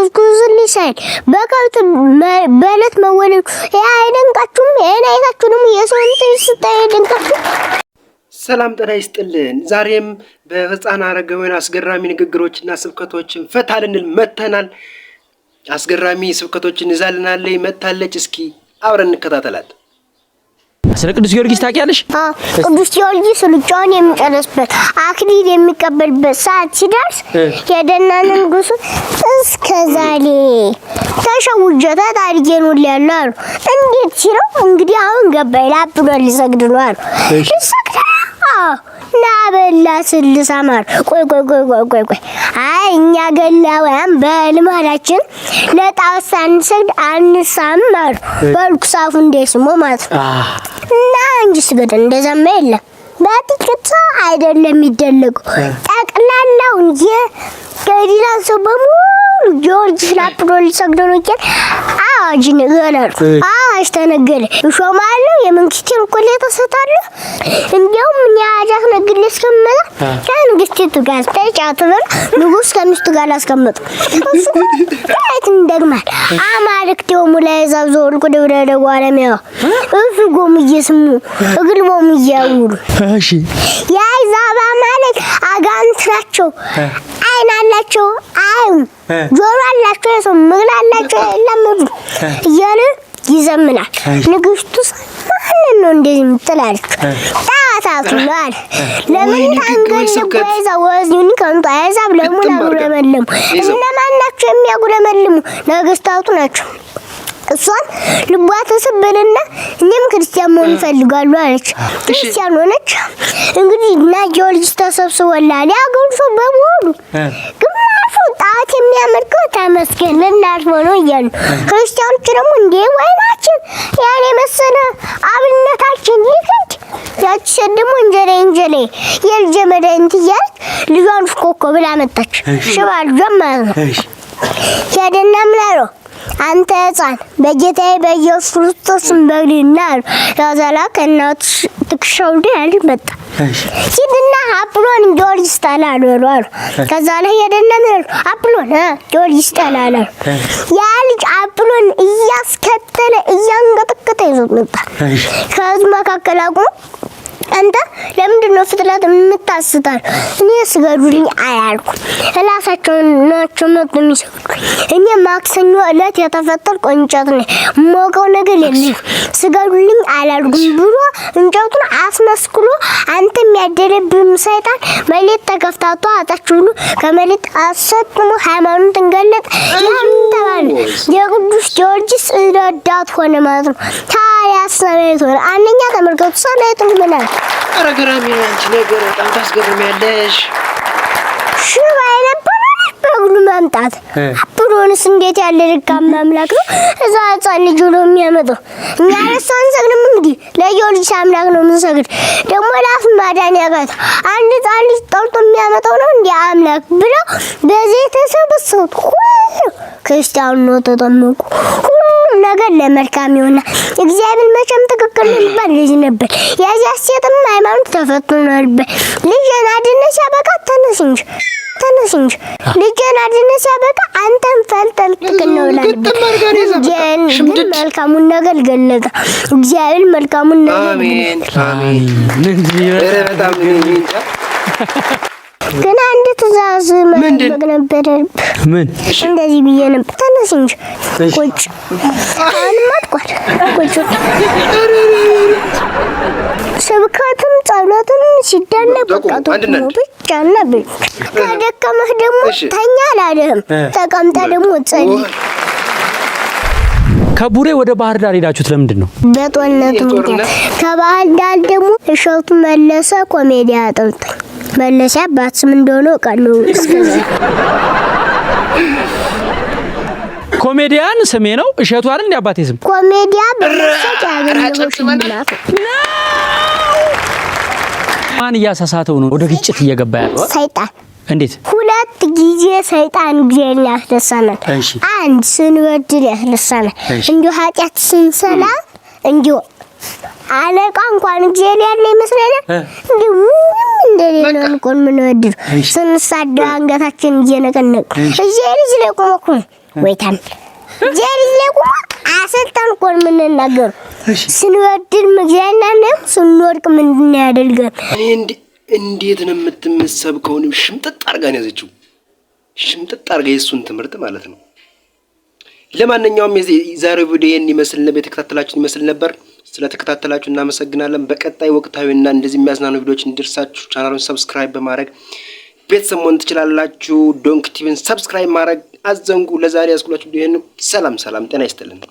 ጉዝጉዝልኝ ሳይል በከብት በዕለት መወለዱ ይሄ አይደንቃችሁም? ይሄን አይታችሁ ደግሞ የሰው እንትን ስታይ አይደንቃችሁም? ሰላም ጤና ይስጥልን። ዛሬም በህፃን አረጋውያን አስገራሚ ንግግሮችና ስብከቶችን ፈታ ልንል መጥተናል። አስገራሚ ስብከቶችን ይዛልናለች መጥታለች። እስኪ አብረን እንከታተላት። ስለ ቅዱስ ጊዮርጊስ ታውቂያለሽ? አዎ፣ ቅዱስ ጊዮርጊስ ሩጫውን የሚጨርስበት አክሊል የሚቀበልበት ሰዓት ሲደርስ ሄደና ንጉሱ እስከ ዛሬ ተሸውጄ ተጣልቼ ኖሬያለሁ አሉ። እንዴት ሲለው እንግዲህ አሁን ገባኝ ላፕሎ ሊሰግድ ነው አሉ። ሊሰግድ ነው? አዎ ና በላ ስልሳም አሉ። ቆይ ቆይ ቆይ ቆይ ቆይ ቆይ፣ አይ እኛ ገላውያን በልማዳችን ለጣዖት ሳንሰግድ አንሳም አሉ። በልኩ ሳፉ እንዳይስሞ ማለት ነው። እና እንጂ ስገድ እንደዛማ የለም። በጥቂት ሰው አይደለም የሚደለቀው፣ ጠቅላላውን የገሊላ ሰው በሙሉ ጊዮርጊስ ላፕሎ ሊሰግድ ነው እያለ አዋጅ ነገራሉ። አዋጅ ተነገረ። እሾማለሁ፣ የመንግስቴን እኩሌታ እሰጣለሁ። እንዲያውም እኔ አዋጅ አስነግሬ እስከምመጣ ከንግስቲቱ ጋር ተጫወቱ ብሎ ንጉስ ከሚስቱ ጋር አስቀመጡ። እሱ ከየት እንደግማል አማልክት ሆሙ ለአሕዛብ ዘወልቁ ደብረ ደጓለሚያ እፍጎሙ እየስሙ እግልቦሙ እያውሉ። እሺ፣ የአሕዛብ አማልክት አጋንንት ናቸው። ዓይን አላቸው አያዩም፣ ጆሮ አላቸው አይሰሙም፣ እግር አላቸው አይላመዱ እያለ ይዘምናል። ንግስቱ ማንን ነው እንደዚህ የምትላለች? ጣዖታቱ ነው አለ። ለምን ታንገልጉ አሕዛብ ወዝኒ ከንቱ አሕዛብ ለምን አጉረመለሙ? እነማን ናቸው የሚያጉረመልሙ? ነገስታቱ ናቸው። እሷን ልቧ ተሰበረና እኔም ክርስቲያን መሆን እፈልጋለሁ አለች። ክርስቲያን ሆነች። እንግዲህ እና ጊዮርጊስ ተሰብስቦላል። ያገሩ ሰው በሙሉ ግማሹ ጣዖት የሚያመልከው ተመስገን ልናልፈው ነው እያሉ፣ ክርስቲያኖች ደግሞ እንዴ ወይናችን ያን የመሰለ አብነታችን ሊክድ። ያቺ ሴት ደግሞ እንጀሬ እንጀሬ የልጄ መድኃኒት እያለች ልጇን ሽኮኮ ብላ መጣች። ሽባ ልጇን ማለት ነው። ሄደና ምን አለው? አንተ ሕፃን በጌታዬ በኢየሱስ ክርስቶስ በግልና አሉ። ያዛላ ከእናቱ ትከሻው ላይ ያል መጣ። ሂድና አጵሎን ጊዮርጊስ ጣል አሉ አሉ። ከዛ ላይ ሄደና ምን አሉ? አጵሎን ጊዮርጊስ ጣል አሉ። ያ ልጅ አጵሎን እያስከተለ እያንቀጠቀጠ ይዞት መጣ። ከህዝብ መካከል አቁሞ አንተ ለምንድን ነው ፍጥረት የምታስታል? እኔ ስገዱልኝ አላልኩም። እራሳቸው ናቸው መጡ የሚሰግዱ። እኔ ማክሰኞ ዕለት የተፈጠርኩ እንጨት ነኝ፣ የማውቀው ነገር የለም። ስገዱልኝ አላልኩም ብሎ እንጨቱን አስመስክሎ አንተ የሚያደርብህም ሰይጣን መሬት ተከፍታቶ አጣች ብሎ ከመሬት አሰጥሞ ሃይማኖትን ገለጠ። ያን ተባለ። የቅዱስ ጊዮርጊስ ረዳት ሆነ ማለት ነው። ታዲያ ሰማዕት ሆነ። አንደኛ ተመልከቱ፣ ሰማዕቱ ምን አለ? ኧረ ገራሚ ነው አንቺ ነገር፣ በጣም ታስገርሚያለሽ። ሽባ የነበረ በእግሩ መምጣት አጵሎንስ እንዴት ያለ ደካማ አምላክ ነው! እዛ ሕፃን ልጅ ብሎ የሚያመጣው እኛ ለእሱ አንሰግድም። እንግዲህ ለጊዮርጊስ አምላክ ነው የምንሰግድ። ደግሞ ለአፍ ማዳን ያቃተው አንድ ሕፃን ልጅ ጠልቶ የሚያመጣው ነው እንዲህ አምላክ ብለው በዚህ የተሰበሰቡት ሁሉ ክርስቲያኑ ነው ተጠመቁ። ሁሉም ነገር ለመልካም ይሆናል። እግዚአብሔር መቼም ትክክል ነው የሚባል ልጅ ነበር። የዚያ ሴትም ሃይማኖት ተፈትኖ ነበር። ልጄን አድነህ ሲያበቃ ተነስ እንጂ ተነስ እንጂ ልጄን አድነህ ሲያበቃ አንተን ፈልጠል ትክክል ነው እላለሁ። ግን መልካሙን ነገር ገለጠ። እግዚአብሔር መልካሙን ነገር አሜን አሜን። ኧረ በጣም እንጃ። ግን አንድ ትእዛዝ መጠበቅ ነበረብህ። ምን? እንደዚህ ብዬ ነበር። ተነስ እንጂ ቁጭ። አሁንም አድቋል። ቁጭ። ስብከትም ጸሎትም ሲደነቅ በቃ ነው ብቻና ብቻ። ከደከመህ ደግሞ ተኛ አላለህም። ተቀምጠህ ደግሞ ጸልይ። ከቡሬ ወደ ባህር ዳር ሄዳችሁት ለምንድን ነው? በጦርነቱ ምክንያት። ከባህር ዳር ደግሞ እሸቱ መለሰ ኮሜዲያ አጠልጦኝ መለሰ አባት ስም እንደሆነ አውቃለሁ። እስከዛ ኮሜዲያን ስሜ ነው። እሸቱ አይደል እንደ አባቴ ስም? ኮሜዲያ በመሰጥ ያገኘው ሽልማት ማን እያሳሳተው ነው ወደ ግጭት እየገባ ያለው? ሰይጣን። እንዴት? ሁለት ጊዜ ሰይጣን እግዚአብሔርን ያስነሳናል። አንድ ስንበድል ያስነሳናል። እንዲሁ ኃጢአት ስንሰራ እንዲሁ አለቃ እንኳን እግዚአብሔር ያለ ይመስለናል። እንዲሁ ምንም እንደሌለ እኮ የምንወድድ ስንሳደብ አንገታችን እየነቀነቅ እግዚአብሔር ልጅ ላይ ቆሞ እኮ ነው ወይታም እግዚአብሔር ልጅ ላይ ቆሞ አሰልጣን እኮ ነው የምንናገረው። ስንወድድ እግዚአብሔር አናየው፣ ስንወድቅ ምንድን ነው ያደርገን? እኔ እንዴት ነው የምትመሰብከውን? ሽምጥጥ አድርጋ ነው ያዘችው። ሽምጥጥ አድርጋ የእሱን ትምህርት ማለት ነው። ለማንኛውም የዛሬው ቪዲዮ ይህን ይመስል ነበር። የተከታተላችሁን ይመስል ነበር። ስለተከታተላችሁ እናመሰግናለን። በቀጣይ ወቅታዊና እንደዚህ የሚያዝናኑ ቪዲዮዎች እንዲደርሳችሁ ቻናሉን subscribe በማድረግ ቤተሰብ መሆን ትችላላችሁ። ዶንክ ቲቪን subscribe ማድረግ አትዘንጉ። ለዛሬ ያዝኩላችሁ ቪዲዮ ይህን። ሰላም ሰላም፣ ጤና ይስጥልን።